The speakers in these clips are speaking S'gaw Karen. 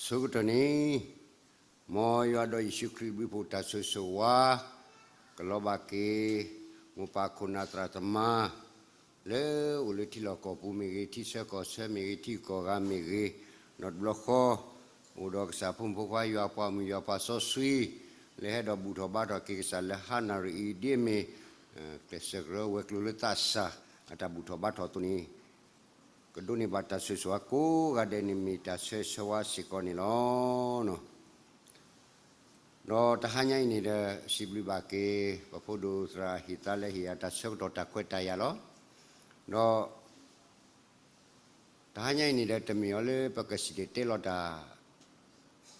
ဆၢကတီၢ်န့ၣ် မ်ယွၤဒီးယ့ၣ်ၡူးခရံာ်ဘျုးဖှိၣ်တၢ်ဆိၣ်ဂ့ၤဆိၣ်ဝါ ကလီၤဘၣ်က့ၤ မိၢ်ပၢ်ခိၣ်နၢ်သရၣ်သမါ လၢအိၣ်လၢထံလီၢ်ကီၢ်ပူၤမ့ၢ်ဂ့ၤ, ထံဆၢကီၢ်ဆၢမ့ၢ်ဂ့ၤ, ထံဂုၤကီၢ်ဂၤမ့ၢ်ဂ့ၤ, ဒီးတဘျီဃီ အိၣ်ဒီးကစၢ်ဖိမုၣ်ဖိခွါ ယွၤပှၤမုၣ်ယွၤပှၤစီဆှံ လၢဟဲဒီးဘူၣ်ထီၣ်ဘါထီၣ်က့ၤကစၢ်လၢဟါနၣ်ရံၣ်အံၤ ဒ်အမ့ၢ် ကျဲးစၢးကရၢဝဲၤကျိၤလၢသးစၢ် အတၢ်ဘူၣ်ထီၣ်ဘါထီၣ်အသိးန့ၣ် ကဒိးန့ၢ်ဘၣ်တၢ်ဆိၣ်ဂ့ၤဆိၣ်ဝါကိးဂၤဒဲးန့ၣ် မ့ၢ်တၢ်ဆၢဂ့ၤဆၢဝါစ့ၢ်ကီးန့ၣ်လီၤ. ဒီးတဟါညါအံၤန့ၣ်ဒီး စံးဘျုးဘၣ်က့ၤ ပဖိဒိၣ်သရၣ်ဟ့ၣ်သါလၢဟ့ၣ်ယၤတၢ်ဆၢကတီၢ်တၢ်ခွဲးတၢ်ယာ်လီၤ. ဒီး တဟါညါအံၤန့ၣ်ဒီး တမ့ၢ်အီၤလၢပကစံၣ်တဲၤတဲလီၤတၢ်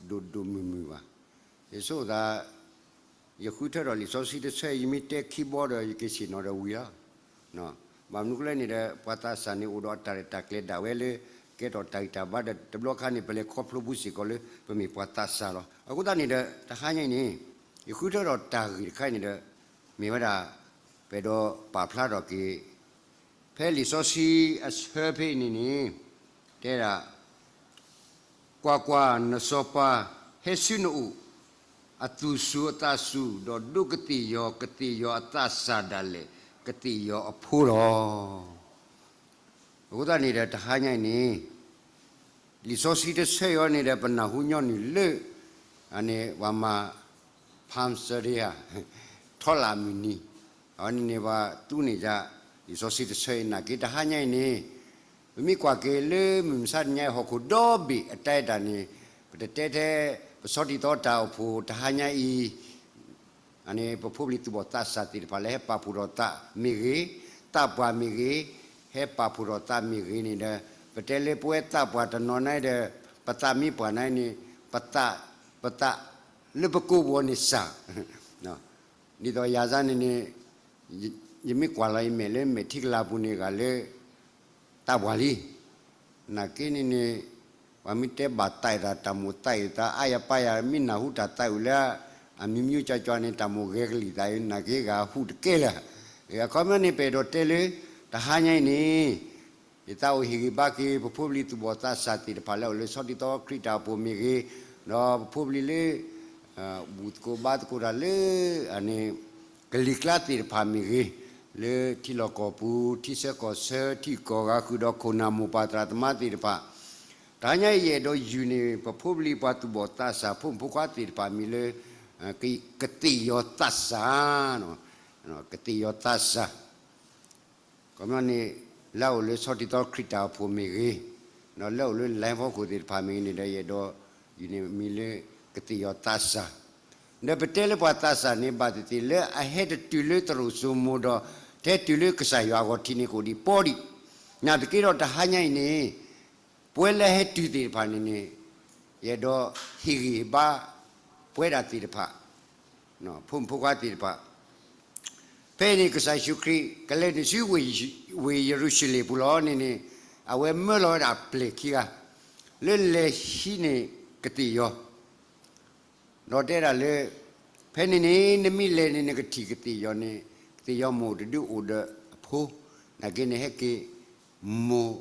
ဒိၣ်ဒိၣ်မုၢ်မုၢ်ဘၣ်. ယဆိသး ယဃုထၢထီၣ်လံာ်စီဆှံတဆၢအံၤ ယမ့ၢ်တဲခံဘီဒီး ယကဆ့ၣ်နီၤဒီးဝံၤလီၤ. ဘၣ်မနုၤကျဲန့ၣ်ဒီး ပှၤသးစၢ်န့ၣ်အိၣ်ဒီးအတၢ်ရဲၣ်တၢ်ကျဲၤဒၣ်ဝဲလၢ ကဲထီၣ်တၢ်ဂံၢ်တၢ်ဘါဒီး တဘျီခါန့ၣ် ပလဲၤခီဖျိဘူးစ့ၢ်ကီးလၢ ပမ့ၢ်ပှၤသးစၢ်လီၤ. အဃိသတးန့ၣ်ဒီး တဟါညါအံၤန့ၣ် ယဃုထၢထီၣ်တၢ်ဂ့ၢ်တခါအံၤန့ၣ်ဒီး မ့ၢ်ဝဲဒၣ် ပအဲၣ်ဒိးပာ်ဖျါထီၣ်က့ၤ ဖဲလံာ်စီဆှံအဆၢဖဲအံၤန့ၣ်န့ၣ် တဲဒၣ် ကွၢ်ကွၢ်, နစီၤပၤဟဲဆူနအိၣ်, အသူၣ်စူၤအသးစူၤ, ဒီးဒိးကသ့ၣ်ယီၤ, ကသ့ၣ်ယီၤအသးစၢ်ဒၣ်လဲာ်, ကသ့ၣ်ယီၤအဖိလီၤ. အဃိသတးန့ၣ်ဒီး တဟါညါအံၤန့ၣ် လံာ်စီဆှံတဆၢအံၤန့ၣ်ဒီး ပနၢ်ဟူညီနုၢ်လၢ အန့ၣ် ပှၤမၤ Palm Sunday ဧါ, ထီလၣ်မုၢ်နံၤ အဝဲန့ၣ်န့ၣ် ပှၤသူန့ၢ်ယၤ လံာ်စီဆှံတဆၢအံၤ နာ်က့တဟါညါအံၤန့ၣ် ပမ့ၢ်ကွၢ်က့ၤလၢမုၢ်မဆါတနံၤအံၤ ဟီၣ်ခိၣ်ဒီဘ့ၣ်အတၢ်အဲၣ်တၢ်န့ၣ် ပတတဲထဲ ပဆီတံၢ်သီတၢ်အိၣ်ဖှိၣ်တဟါညါအံၤ အန့ၣ် ပဖိပလံၤသူၣ်ဘီၣ်သးစၢ်သ့ၣ်တဖၣ်လၢဟဲပာ်ဖှိၣ်ထီၣ်သးမ့ၢ်ဂ့ၤ, သးပှၢ်မ့ၢ်ဂ့ၤ, ဟဲပာ်ဖှိၣ်ထီၣ်သးမ့ၢ်ဂ့ၤန့ၣ်ဒီး ပတဲလၢပဝဲသးပှၢ်တနီၤန့ၣ်ဒီး ပသးမ့ၢ်ပှၢ်န့ၣ်န့ၣ် ပသး ပသးလၢပကိးပူၤန့ၣ်စၢ် ဒ်သိးယၤစ့ၢ်န့ၣ်န့ၣ် ယမ့ၢ်ကွၢ်လီၤယမဲာ်လၢမဲာ်ထံကလၤပူၤန့ၣ် ဂၤလၢ သးပှၢ်လံ. နာ်က့န့ၣ်န့ၣ် ပှၤမ့ၢ်တဲဘၣ်သးအံၤသး တၢ်မိၣ်သးအံၤသး အါယၤပၢ်ယၤ မ့ၢ်နၢ်ဟူတၢ်သးအုးလၢ အမံၤမံၤကၠီကၠီန့ၣ် တၢ်မိၣ်ဂဲၤကလံၣ်သးအံၤ နာ်က့ဂၤဟူးတကဲလၢာ်. အခီပညီန့ၣ် ပအဲၣ်ဒိးတဲလၢ တဟါညါအံၤန့ၣ် ယသးအိၣ်ဟ့ၣ်ဂံၢ်ဘါက့ၤ ပဖိပလံၤသူၣ်ဘီၣ်သးစၢ်သ့ၣ်တဖၣ်လၢအိၣ်လၢဆီတံၢ်သီခရံာ်တၢ်အိၣ်ဖှိၣ်မ့ၢ်ဂ့ၤ, ဒီးပဖိပလံၤလၢ ဘူၣ်သကိးဘါသကိးတၢ်လၢ အန့ၣ် ကလံၤကျါသ့ၣ်တဖၣ်မ့ၢ်ဂ့ၤ, လၢထံလီၢ်ကီၢ်ပူၤ ထံဆၢကီၢ်ဆၢ ထံဂုၤကီၢ်ဂၤ ဃုာ်ဒီးခိၣ်နၢ်မိၢ်ပၢ်သရၣ်သမါသ့ၣ်တဖၣ်, တဟါညါအံၤ ယအဲၣ်ဒိးယုၢ်န့ၢ် ပဖိပလံၤပှၤသူၣ်ဘီၣ်သးစၢ် ဖိမုၣ်ဖိခွါသ့ၣ်တဖၣ်မံၤလၢ ကသ့ၣ်ယီၤသးစၢ်, ကသ့ၣ်ယီၤသးစၢ် ခီပညီန့ၣ် လၢအအိၣ်လၢဆီတံၢ်သီခရံာ်တၢ်အိၣ်ဖှိၣ်မ့ၢ်ဂ့ၤ, ဒီးလၢအအိၣ်လၢ line ဖီခိၣ်သ့ၣ်တဖၣ်မ့ၢ်ဂ့ၤန့ၣ်ဒီး ယအဲၣ်ဒိးယုၢ်န့ၢ်မံၤလၢ ကသ့ၣ်ယီၤသးစၢ်, ဒီးပတဲလၢပှၤသးစၢ်န့ၣ် ဘၣ်သ့ၣ်သ့ၣ်လၢအဟဲတတုၤလၢသရိာ်စိမိၤဒီး တဟဲတုၤလၢကစၢ်ယွၤအဂီၢ်ထံးန့ၣ်ကအိၣ်ဒံးပီဒံး, နာ်သက့ဒီးတဟါညါအံၤန့ၣ် ပဝဲလၢအဟဲတုၤသ့ၣ်တဖၣ်န့ၣ်န့ၣ် ယအဲၣ်ဒိးဟ့ၣ်ဂံၢ်ဟ့ၣ်ဘါ ပဝဲဒၣ်သ့ၣ်တဖၣ် ဖိမုၣ်ဖိခွါသ့ၣ်တဖၣ်, ဖဲအံၤန့ၣ် ကစၢ်ယ့ၣ်ၡူးခရံာ် ကလဲၤနုာ်ဆူဝ့ၢ်ယရူၤၡလ့ၣ်ပူၤလီၤန့ၣ်န့ၣ် အဝဲမၢလီၤဝဲဒၣ်အပျဲၢ်ခံဂၤ လၢလဲၤဟံးန့ၢ်ကသ့ၣ်ယီၤ, ဒီးတဲဒၣ်လၢ ဖဲန့ၣ်န့ၣ် နမ့ၢ်လဲၤန့ၣ် နကထံၣ်ကသ့ၣ်ယီၤန့ၣ် ကသ့ၣ်ယီၤမိၢ်တဒုအိၣ်ဒီးအဖိ, နာ်က့န့ၣ်ဟဲက့ၤ မိၢ်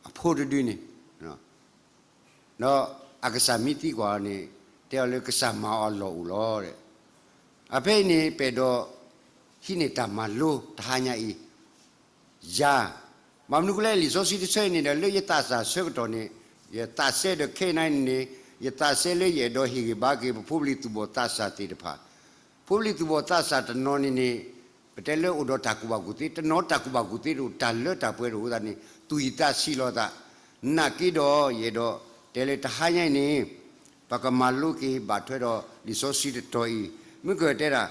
အဖိတဒုန့ၣ် ဒီးအကစၢ်မ့ၢ်သံကွၢ်အီၤန့ၣ် တဲအီၤလၢကစၢ်မၤအီၤလီၢ်အိၣ်လီၤ. အဖဲအံၤန့ၣ် ပအဲၣ်ဒိးဟံးန့ၢ်တၢ်မၤလိတဟါညါအံၤ, ယၤ, ဘၣ်မနုၤအဃိလဲၣ် လံာ်စီဆှံတဆၢအံၤန့ၣ်ဒီး လၢယသးစၢ်ဆၢကတီၢ်န့ၣ် ယသးစဲဒီးခဲအံၤန့ၣ်န့ၣ် ယသးစဲလၢယအဲၣ်ဒိးဟ့ၣ်ဂံၢ်ဘါက့ၤ ပဖိပလံၤသူၣ်ဘီၣ်သးစၢ်သ့ၣ်တဖၣ်, ဖိပလံၤသူၣ်ဘီၣ်သးစၢ်တနီၤန့ၣ်န့ၣ် ပတဲလၢအိၣ်ဒီးတၢ်ကူၣ်ဘၣ်ကူၣ်သ့, တနီၤတၢ်ကူၣ်ဘၣ်ကူၣ်သ့တအိၣ် တၢ်လၢတၢ်ပှဲၤတအိၣ်အဃိသတးန့ၣ် သူၣ်အံၤသးဆံးလီၤသး, နာ်က့ဒီး ယအဲၣ်ဒိးတဲလၢတဟါညါအံၤန့ၣ် ပကမၤလိက့ၤဘၣ်ထွဲဒီးလံာ်စီဆှံတတီၤအံၤ, မုၢ်ကၢၢ်တဲဒၣ်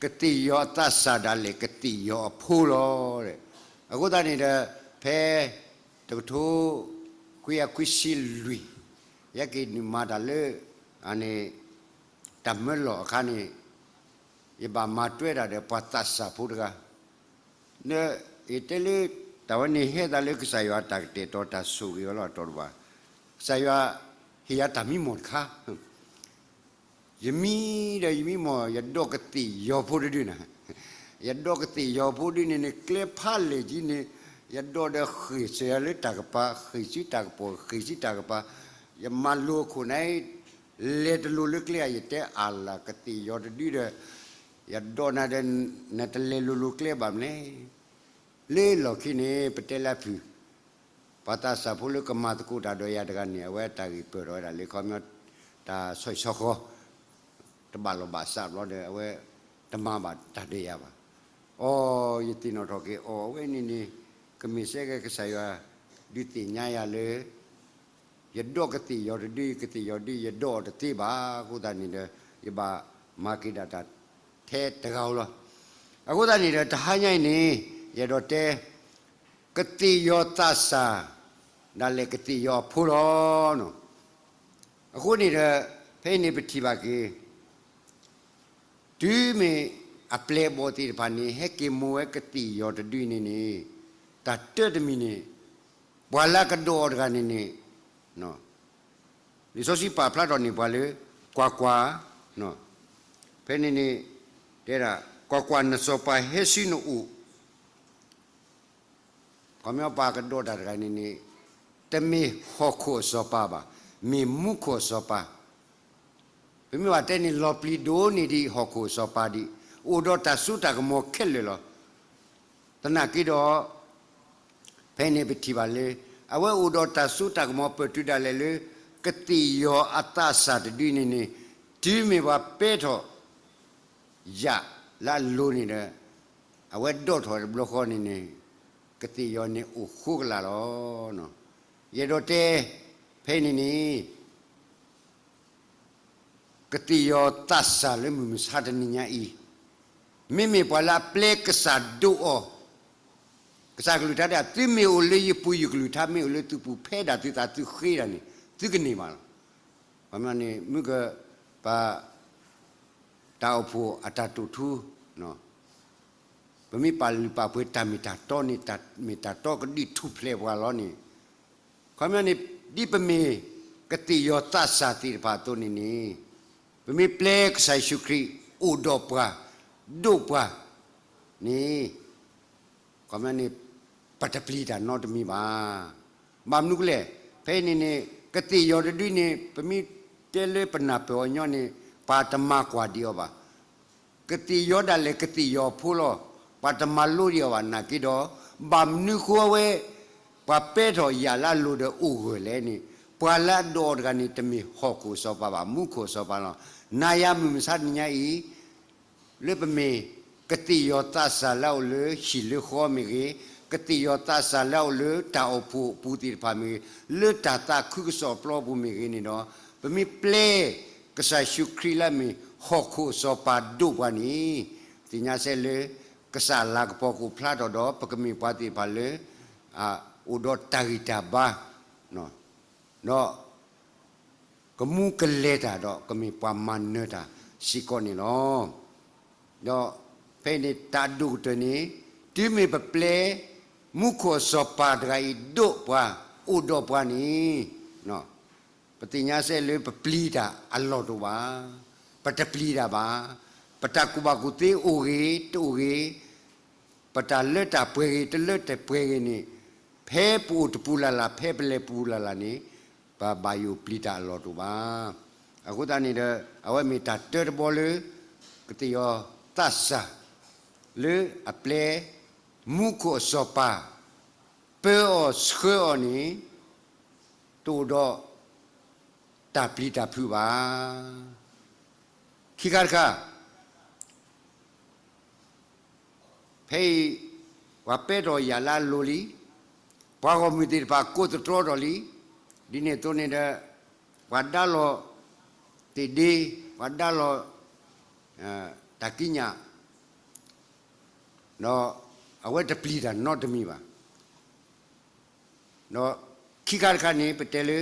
ကသ့ၣ်ယီၤအသးစၢ်ဒၣ်လဲာ် ကသ့ၣ်ယီၤအဖိလီၤ. အဃိသတးန့ၣ်ဒီး ဖဲ တကထိခွံကယၤခွံဆံလွံၢ် ယဟဲက့ၤနုာ်မၤတၢ်လၢ အန့ၣ် တၢ်မၢလီၢ်အခါန့ၣ် ယဘၣ်မၤတွဲဒၣ်ဒီးပှၤသးစၢ်ဖိတဂၤ ဒီးယတဲလၢ တၢ်ဝဲန့ၣ်ဟဲသးလၢကစၢ်ယွၤအတၢ်ကတဲာ်ကတီၤတၢ်ဆိၣ်ဂ့ၤအီၤလီၤအတီၤတဘၣ်, ကစၢ်ယွၤဟ့ၣ်ယၤတၢ်မံမီၢ်တခါ ယမံဒီးယမံမီၢ် ယဒိးကသ့ၣ်ယီၤဖိတဒုန့ၣ်, ယဒိးကသ့ၣ်ယီၤဖိဒုန့ၣ်န့ၣ် ကျဲဖးလဲၢ်ကံန့ၣ် ယဒိးဒီးဃ့ၢ်စၢၤယၤလၢတၢ်ကပၤ ဃ့ၢ်ဆူတၢ်ကပီၤ ဃ့ၢ်ဆူတၢ်ကပၤ, ယမၤလိအခိၣ်န့ၣ် လဲၤတလိၤလၢကျဲဧါ, ယတဲအါလၢကသ့ၣ်ယီၤတဒုဒီး ယဒိးနၤဒီး နတလဲၤလိၤလိၤကျဲဘၣ်မနုၤလဲၣ်. လၢလီၢ်ခံန့ၣ် ပတဲလၢအဖုၣ်, ပှၤသးစၢ်ဖိလၢကမၤသကိးတၢ်ဒီးယၤတဂၤန့ၣ် အဝဲတၢ်ဂ့ၢ်ပၢၢ်ထီၣ်ဝဲဒၣ်လၢခီပညီ တၢ်ဆီဟံၣ်ဆီဃီ တဘၣ်လိာ်ဘၣ်စးဘျီဒီး အဝဲတမၤဘၣ်တၢ်ဒီးယၤဘၣ်. အီ, ယသ့ၣ်နီၣ်ထီၣ်က့ၤအီၤ အဝဲန့ၣ်န့ၣ် ကမ့ၢ်စ့ၢ်ကီးကစၢ်ယွၤ ဒုးသ့ၣ်ညါယၤလၢ ယဒိးကသ့ၣ်ယီၤတဒု, ကသ့ၣ်ယီၤဒု ယဒိးအီၤတသ့ဘၣ်. အဃိသတးန့ၣ်ဒီး ယဘၣ်မၤက့ၤဒၣ်တၢ်ထဲတဂၤဧိၤလီၤ. အဃိသတးန့ၣ်ဒီး တဟါညါအံၤန့ၣ် ယအဲၣ်ဒိးတဲ ကသ့ၣ်ယီၤသးစၢ် ဒၣ်လဲာ်ကသ့ၣ်ယီၤအဖိလီၤ. အဃိန့ၣ်ဒီး ဖဲအံၤန့ၣ်ပထံၣ်ဘၣ်က့ၤ တုၤမ့ၢ်အပျဲၢ်အဘီၣ်သ့ၣ်တဖၣ်န့ၣ် ဟဲက့ၤမိၢ်ဝဲကသ့ၣ်ယီၤတဒုန့ၣ်န့ၣ် တၢ်တၢတမံၤန့ၣ် ပှၤလၢအကဒိးအီၤတဂၤန့ၣ်န့ၣ် လံာ်စီဆှံပာ်ဖျါထီၣ်န့ၢ်ပှၤလၢ ကွၢ်ကွၢ်, ဖဲန့ၣ်န့ၣ် တဲဒၣ် ကွၢ်ကွၢ်, နစီၤပၤဟဲဆူနအိၣ် ခီပညီပှၤကဒိးတၢ်တဂၤန့ၣ်န့ၣ် တမ့ၢ်ဟီၣ်ခိၣ်အစီၤပၤဘၣ်, မ့ၢ်မူခိၣ်အစီၤပၤ. ပမ့ၢ်ဘၣ်တဲန့ၣ် လီၤပျံၤဒိၣ်န့ၢ်ဒံးဟီၣ်ခိၣ်အစီၤပၤဒံး, အိၣ်ဒီးတၢ်စိတၢ်ကမီၤခဲလၢာ်လီၤ. သနာ်က့ဒီး ဖဲန့ၣ်ပထံၣ်ဘၣ်လၢ အဝဲအိၣ်ဒီးတၢ်စိတၢ်ကမီၤပၢၢ်တုၤဒၣ်လဲာ်လၢ ကသ့ၣ်ယီၤအသးစၢ်တဒုန့ၣ်န့ၣ် တုၤမ့ၢ်ပှၤပဲထီၣ် ယၣ်လၢအလိၤန့ၣ်ဒီး အဝဲဒိးထီၣ်တဘျီဃီန့ၣ်န့ၣ် ကသ့ၣ်ယီၤန့ၣ်အိၣ်ဃိကလာ်လီၤ. ယအဲၣ်ဒိးတဲ ဖဲန့ၣ်န့ၣ် ကသ့ၣ်ယီၤသးစၢ်လၢမုၢ်မဆါတနံၤညါအံၤ မ့မ့ၢ်ပှၤလၢအပျဲကစၢ်ဒိးအီၤ, ကစၢ်ကလုၢ်ကထါဒၣ် သုမ့ၢ်အိၣ်လၢယပူၤ ယကလုၢ်ကထါမ့ၢ်အိၣ်လၢသုပူၤ ဖဲဒၣ်သုသးသုဃ့ဒၣ်န့ၣ် သုကန့ၢ်ဘၣ်လီၤ. န့ၣ် မုၢ်က ပ တၢ်အိၣ်ဖှိၣ်အတၢ်တိာ်ထူ ပမ့ၢ်ပာ်လုၢ်ပာ်ပှ့ၤတၢ်မ့ၢ်တၢ်တီန့ၣ် တၢ်မ့ၢ်တၢ်တီကဒုးထူၣ်ဖျဲးပှၤလီၤန့ၣ်, ခီပညီန့ၣ် ဒ်ပမ့ၢ်ကသ့ၣ်ယီၤသးစၢ်သ့ၣ်တဖၣ်အသိးန့ၣ်န့ၣ် ပမ့ၢ်ပျဲကစၢ်ယ့ၣ်ၡူးခရံာ် အိၣ်ဒီးပှၤ ဒိးပှၤန့ၣ် ခီပညီန့ၣ် ပတပျံၤတၢ်နီတမံၤဘၣ်. ဘၣ်မနုၤကလဲၣ်, ဖဲအံၤန့ၣ်န့ၣ် ကသ့ၣ်ယီၤတဒုန့ၣ် ပမ့ၢ်တဲလၢပနၢ်ပၢၢ်အီၤညီန့ၣ် ပှၤတမၤကွၢ်ဒံးအီၤဘၣ်. ကသ့ၣ်ယီၤဒၣ်လဲာ်ကသ့ၣ်ယီၤအဖိလီၤ. ပှၤတမၤလိဒံးအီၤဘၣ်နာ်က့ဒီး ဘၣ်မနုၤဃိအဝဲ ပှၤပဲထီၣ်ယၣ်လၢအလိၤဒီးအိၣ်ဂၢၢ်လဲၣ်န့ၣ် ပှၤလၢအဒိးအီၤတဂၤန့ၣ် တမ့ၢ်ဟီၣ်ခိၣ်အစီၤပၤဘၣ်, မူခိၣ်အစီၤပၤလီၤ. နၤယၤမုၢ်မဆါတနံၤညါအံၤ လၢပမ့ၢ်ကသ့ၣ်ယီၤသးစၢ်လၢအအိၣ်လၢဟံၣ်လၢဃီမ့ၢ်ဂ့ၤ, ကသ့ၣ်ယီၤသးစၢ်လၢအအိၣ်လၢတၢ်အိၣ်ဖှိၣ်အပူၤသ့ၣ်တဖၣ်မ့ၢ်ဂ့ၤ, လၢတၢ်သးခုကစီၣ်အပျီပူၤမ့ၢ်ဂ့ၤန့ၣ်ဒီး ပမ့ၢ်ပျဲကစၢ်ယ့ၣ်ၡူးခရံာ်လၢအမ့ၢ်ဟီၣ်ခိၣ်အစီၤပၤဒိးပှၤန့ၣ် သ့ၣ်ညါစဲလၢ ကစၢ်အလၤကပီၤကအိၣ်ဖျါထီၣ်ဒီး ပကမ့ၢ်ပှၤသ့ၣ်တဖၣ်လၢ အိၣ်ဒီးတၢ်ဂံၢ်တၢ်ဘါ ဒီး ကမူကလဲၤတၢ်ဒီး ကမ့ၢ်ပှၤမၤနၢၤတၢ်စ့ၢ်ကီးန့ၣ်လီၤ. ဒီးဖဲအံၤန့ၣ် တၢ်အဒိၣ်ကတၢၢ်န့ၣ် တုၤမ့ၢ်ပပျဲ မူခိၣ်အစီၤပၤတဂၤအံၤဒိးပှၤ အိၣ်ဒီးပှၤန့ၣ် ပသ့ၣ်ညါစဲလၢပပျံၤတၢ်အလီၢ်တအိၣ်ဘၣ်. ပတပျံၤတၢ်ဘၣ်. ပတၢ်ကူၣ်ဘၣ်ကူၣ်သ့အိၣ်ဂ့ၤ တအိၣ်ဂ့ၤ, ပတၢ်လၢတၢ်ပှဲၤဂ့ၤ တလၢတပှဲၤဂ့ၤန့ၣ် ဖဲပအိၣ်တပူၤလၢ်လၢ် ဖဲပလဲၤပူၤလၢ်လၢ်န့ၣ် ပဘၣ်ယိၣ်ပျံၤတၢ်အလီၢ်တအိၣ်ဘၣ်. အဃိသတးန့ၣ်ဒီး အဝဲမ့ၢ်တၢ်တၢတဘီလၢ ကသ့ၣ်ယီၤသးစၢ် လၢအပျဲ မူခိၣ်အစီၤပၤ ပၢအီၤဆှၢအီၤန့ၣ် တအိၣ်ဒီး တၢ်ပျံၤတၢ်ဖုးဘၣ်. ခံခါတခါ ဖဲအံၤ ပှၤပဲထီၣ်ယၣ်လၢအလိၤလံ, ပှၤဂီၢ်မုၢ်သ့ၣ်တဖၣ်ကိးသတြီထီၣ်လံ, ဒ်န့ၣ်အသိးန့ၣ်ဒီး ပှၤဒါလီၤသ့ၣ်ဒ့, ပှၤဒါလီၤ တၢ်ကံးညာ်, ဒီးအဝဲတပျံၤတၢ်နီတမံၤဘၣ်. ဒီးခံခါတခါန့ၣ် ပတဲလၢ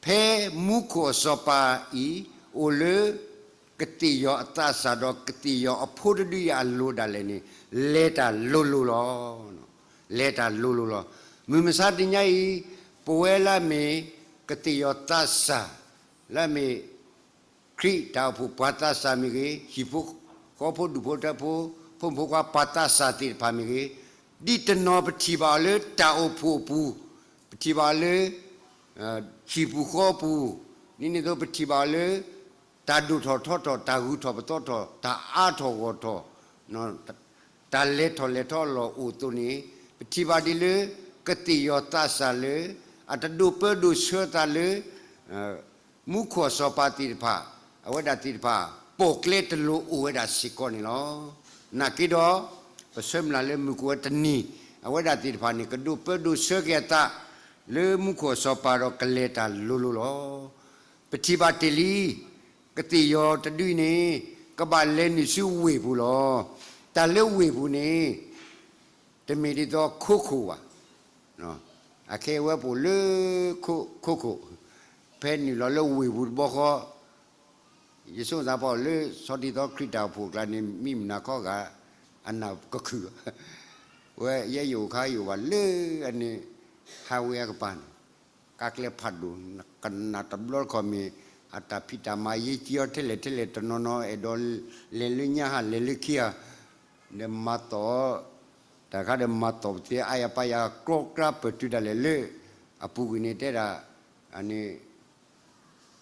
ဖဲမူခိၣ်အစီၤပၤအံၤ အိၣ်လၢကသ့ၣ်ယီၤအသးစၢ်ဒီးကသ့ၣ်ယီၤအဖိတဒုအံၤအလိၤဒၣ်လဲာ်န့ၣ် လဲၤတၢ်လိၤလိၤလီၤ. လဲၤတၢ်လိၤလိၤလီၤ. မုၢ်မဆါတနံၤညါအံၤ ပဝဲလၢအမ့ၢ်ကသ့ၣ်ယီၤသးစၢ် လၢအမ့ၢ် ခရံာ်တၢ်အိၣ်ဖှိၣ်ပှၤသးစၢ်မ့ၢ်ဂ့ၤ, ဟံၣ်ဖိဃီဖိဒူၣ်ဖိထၢဖိ, ဖိမုၣ်ဖိခွါပှၤသးစၢ်သ့ၣ်တဖၣ်မ့ၢ်ဂ့ၤ, ဒ်တနီၤပထံၣ်ဘၣ်အီၤလၢတၢ်အိၣ်ဖှိၣ်အပူၤ, ပထံၣ်ဘၣ်အီၤလၢ ဟံၣ်ပူၤဃီပူၤ, ဒ်န့ၣ်အသိးပထံၣ်ဘၣ်အီၤလၢ တၢ်ဒိၣ်ထီၣ်ထီထီၣ်, တၢ်ဂုၤထီၣ်ပသီထီၣ်, တၢ်အါထီၣ်ဂီၢ်ထီၣ်, တၢ်လဲၤထီၣ်လဲၤထီၣ်အလီၢ်အိၣ်အသိးန့ၣ်, ပထံၣ်ဘၣ်ဒ်လၢ ကသ့ၣ်ယီၤသးစၢ်လၢ အတဒိးပၢဒိးဆှၢသးလၢ မူခိၣ်အစီၤပၤသ့ၣ်တဖၣ်, အဝဲဒၣ်သ့ၣ်တဖၣ် ပိာ်ကျဲတလိၤအိၣ်ဝဲဒၣ်စ့ၢ်ကီးန့ၣ်လီၤ. နာ်က့ဒီး ပဆၢမုၢ်လၢ်လၢမုၢ်ကအိၣ်ဝဲတနံၤ အဝဲဒၣ်သ့ၣ်တဖၣ်န့ၣ် ကဒိးပၢဒိးဆှၢက့ၤအသး လၢမူခိၣ်အစီၤပၤဒီးကလဲၤတၢ်လိၤလိၤလီၤ. ပထံၣ်ဘၣ်တ့ၢ်လံ ကသ့ၣ်ယီၤတဒုအံၤန့ၣ် ကဘၣ်လဲၤနုာ်ဆူဝ့ၢ်ပူၤလီၤ. တၢ်လၢဝ့ၢ်ပူၤန့ၣ် တမ့ၢ်ဒ်သိးခိခိၣ်ဘၣ်. အခဲအံၤဝဲပအိၣ်လၢခိခိၣ်, ဖဲနုာ်လီၤလၢဝ့ၢ်ပူၤတဘျီဃီ, ယဆိကမိၣ်သးပှၤအိၣ်လၢဆီဒံၣ်သီခရံာ်တၢ်အိၣ်ဖှိၣ်အကျါန့ၣ် မံမနၤခီဂာ် အနၢ်ကခုၣ်ဘၣ်. ဝဲယဲယအိၣ်ခါယအိၣ်ဘၣ်လၢအန့ၣ် highway အကပၤန့ၣ် ကါကျဲဖးဒိၣ်, ကနၣ်တဘျီတခီၣ်မ့ၢ် အတၢ်ဖံးတၢ်မၤယ့ကံအီၤထဲလဲၣ်ထဲလဲၣ်တနီၤနီၤ အဲၣ်ဒိးလဲၤလၢညါဟးလဲၤလၢခံဟး, ဒီးမၤသီၣ်, တၢ်ခါဒီးမၤသီၣ်ပသ့အါယၤပါယၤ ကြီကြါပတုာ်ဒၣ်လဲာ်လၢ အပူၤကွံာ်န့ၣ်တဲဒၣ်, အန့ၣ်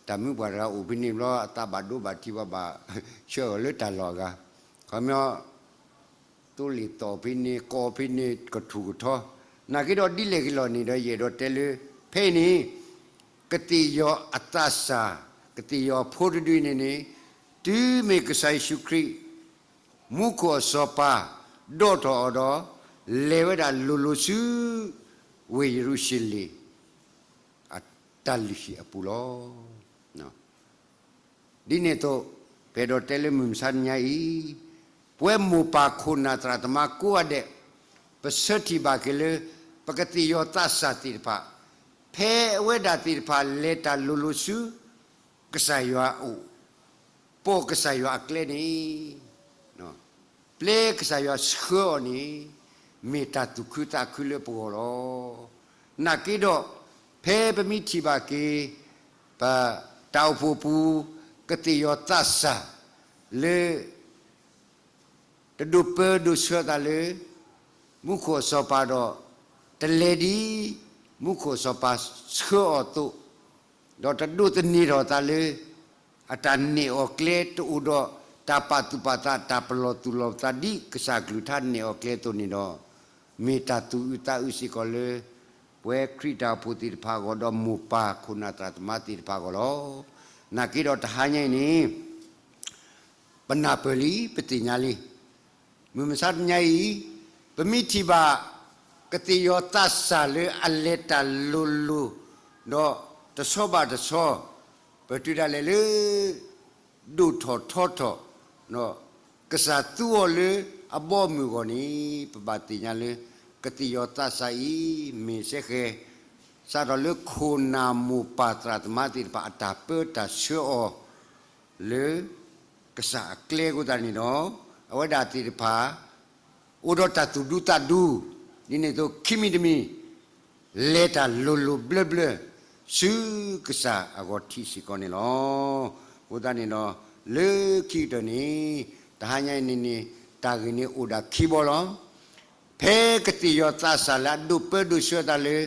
တၢ်မုၢ်ပှၢ်တဂၤအိၣ်ဖဲန့ၣ်ဘျီ အသးဘၣ်ဒိဘၣ်ထံးဘၣ်ဘၣ် ဆှၢအီၤလၢတၢ်လီၢ်အဂၤ, ခီပညီ သိလ့ၣ်သီၣ်ဖဲန့ၣ် ကိးဖဲန့ၣ် ကထူၣ်ကထီ, နာ်က့ဒီးဒ်လဲၣ်ဂ့ၤလီၤန့ၣ်ဒီး ယအဲၣ်ဒိးတဲလၢ ဖဲအံၤန့ၣ် ကသ့ၣ်ယီၤအသးစၢ်, ကသ့ၣ်ယီၤဖိတဒုအံၤန့ၣ်န့ၣ် တုၤမ့ၢ်ကစၢ်ယ့ၣ်ၡူးခရံာ် မူခိၣ်အစီၤပၤ ဒိးထီၣ်အီၤဒီး လဲၤဝဲဒၣ်လိၤလိၤဆူ ဝ့ၢ်ယရူၤၡလ့ၣ် အတၢ်လုၢ်ဟံၣ်အပူၤလီၤ. ဒ်န့ၣ်အသိး ပအဲၣ်ဒိးတဲလၢမုၢ်မဆါတနံၤအံၤ, ပဝဲမိၢ်ပၢ်ခိၣ်နၢ်သရၣ်သမါကိးဂၤဒဲး, ပဆၢထံၣ်ဘၣ်က့ၤလၢ ပကသ့ၣ်ယီၤသးစၢ်သ့ၣ်တဖၣ်, ဖဲအဝဲဒၣ်သ့ၣ်တဖၣ်လဲၤတၢ်လိၤလိၤဆူ ကစၢ်ယွၤအအိၣ်, ပိာ်ကစၢ်ယွၤအကျဲန့ၣ် ပျဲကစၢ်ယွၤဆှၢအီၤန့ၣ် မ့ၢ်တၢ်သူၣ်ခုသးခုလၢပဂီၢ်လီၤ. နာ်က့ဒီး ဖဲပမ့ၢ်ထံၣ်ဘၣ်က့ၤ ပတၢ်အိၣ်ဖှိၣ်ပူၤ ကသ့ၣ်ယီၤသးစၢ်လၢ တဒိးပၢဒိးဆှၢသးလၢ မူခိၣ်အစီၤပၤဒီး တလဲၤဒ် မူခိၣ်အစီၤပၤဆှၢအီၤအသိး, ဒီးတဒိးသန့ၤထီၣ်သးလၢ အတၢ်နဲၣ်အီၤကျဲ တအိၣ်ဒီးတၢ်ပာ်သူၣ်ပာ်သး တၢ်ပလီၢ်သူၣ်လီၤသး ဒ်ကစၢ်ကလုၢ်ကထါနဲၣ်အီၤကျဲအသိးန့ၣ်ဒီး, မ့ၢ်တၢ်သူၣ်အုးသးအုးစ့ၢ်ကီးလၢ ပဝဲခရံာ်တၢ်အိၣ်ဖှိၣ်သ့ၣ်တဖၣ်အဂီၢ် ဒီးမိၢ်ပၢ်ခိၣ်နၢ်သရၣ်သမါသ့ၣ်တဖၣ်အဂီၢ်လီၤ. နာ်က့ဒီးတဟါညါအံၤန့ၣ် ပနၢ်ပၢၢ်လံ ပသ့ၣ်ညါလံ. မုၢ်မဆါတနံၤအံၤ ပမ့ၢ်ထံၣ်ဘၣ် ကသ့ၣ်ယီၤသးစၢ်လၢအလဲၤတၢ်လိၤလိၤ ဒီးတဆီဘၣ်တဆီ ပတုၤဒၣ်လဲာ်လၢ ဒိၣ်ထီၣ်ထီထီၣ် ကစၢ်သူအီၤလၢအဘီအမုၢ်အဂီၢ်န့ၣ် ပဘၣ်သ့ၣ်ညါလၢ ကသ့ၣ်ယီၤသးစၢ်အံၤ မ့ၢ်စ့ၢ်ကီး စးထီၣ်လၢခိၣ်နၢ်မိၢ်ပၢ်သရၣ်သမါသ့ၣ်တဖၣ်အတၢ်ပၢတၢ်ဆှၢအီၤ လၢ ကစၢ်အကျဲအဃိသတးန့ၣ်ဒီး အဝဲဒၣ်သ့ၣ်တဖၣ် အိၣ်ဒီးတၢ်သူၣ်ဒူသးဒူ, ဒ်န့ၣ်အသိးခံမံၤတမံၤ လဲၤတၢ်လိၤလိၤဘျၢဘျၢ ဆူကစၢ်အဂီၢ်ထံးစ့ၢ်ကီးန့ၣ်လီၤ. အဃိသတးန့ၣ်ဒီး လၢခံကတၢၢ်န့ၣ် တဟါညါအံၤန့ၣ်န့ၣ် တၢ်ဂ့ၢ်န့ၣ်အိၣ်ဒၣ်ခံဘီလီၤ. ဖဲကသ့ၣ်ယီၤသးစၢ်လၢအဒိးပၢဒိးဆှၢသးလၢ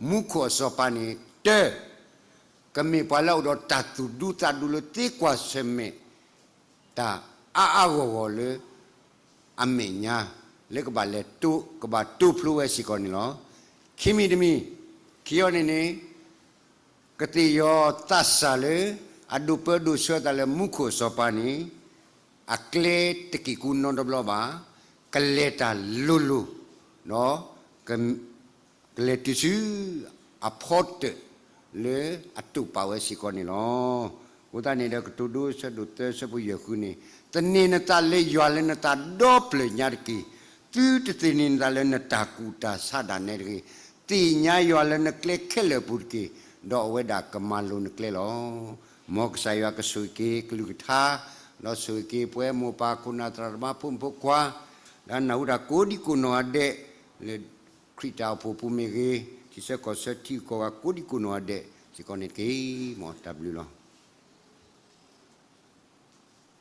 မူခိၣ်အစီၤပၤန့ၣ် တၢ ကမ့ၢ်ပှၤလၢအအိၣ်ဒီးတၢ်သူၣ်ဒူသးဒူလၢသ့ကွၢ်ဆၢၣ်မဲာ် တၢ်အါအါဂီၢ်ဂီၢ်လၢ အမဲာ်ညါ လၢကဘၣ်လဲၤတိ ကဘၣ်တိဖျိဝဲစ့ၢ်ကီးန့ၣ်လီၤ. ခံမံၤတမံၤ ခံအီၤန့ၣ်န့ၣ် ကသ့ၣ်ယီၤသးစၢ်လၢ အဒိးပၢဒိးဆှၢသးလၢမူခိၣ်အစီၤပၤန့ၣ် အကျဲတက့ၢ်ကူနီတဘျီဘၣ်, ကလဲၤတၢ်လိၤလိၤ ဒီး ကလဲၤတုၤဆူ အဖီတၢၣ်လၢအတိာ်ပာ်ဝဲစ့ၢ်ကီးန့ၣ်လီၤ. အဃိသတးန့ၣ်ဒီး ကတိၤဒိ ဆၢဒိၣ်သၢ ဆၢဖိယဲၢ်ဃုန့ၣ်, သန့ၤနသးလၢယွၤလၢနသးဒီဖျၢၣ်ညါတက့ၢ်. သုတသန့ၤနသးလၢနတၢ်ကူၣ်တၢ်ဆးဒၣ်နဲတဂ့ၤ. သ့ၣ်ညါယွၤလၢနကျဲခဲလၢာ်အပူၤတက့ၢ်, ဒီးအဝဲဒၣ်ကမၤလိၤနကျဲလီၤ. မ်ကစၢ်ယွၤကဆိၣ်ဂ့ၤက့ၤကလုၢ်ကထါ, ဒီးဆိၣ်ဂ့ၤက့ၤပဝဲမိၢ်ပၢ်ခိၣ်နၢ်သရၣ်သမါဖိမုၣ်ဖိခွါ, ဒီးနၢ်ဟူတၢ်ကိးဒံကိးနီၢ်ဂၤဒဲး, လၢခရံာ်တၢ်အိၣ်ဖှိၣ်ပူၤမ့ၢ်ဂ့ၤ, ထံဆၢကီၢ်ဆၢထံဂုၤကီၢ်ဂၤကိးဒံကိးနီၢ်ဂၤဒဲးစ့ၢ်ကီးန့ၣ်တက့ၢ်. မ်တၢ်ဘျုးလီၤ.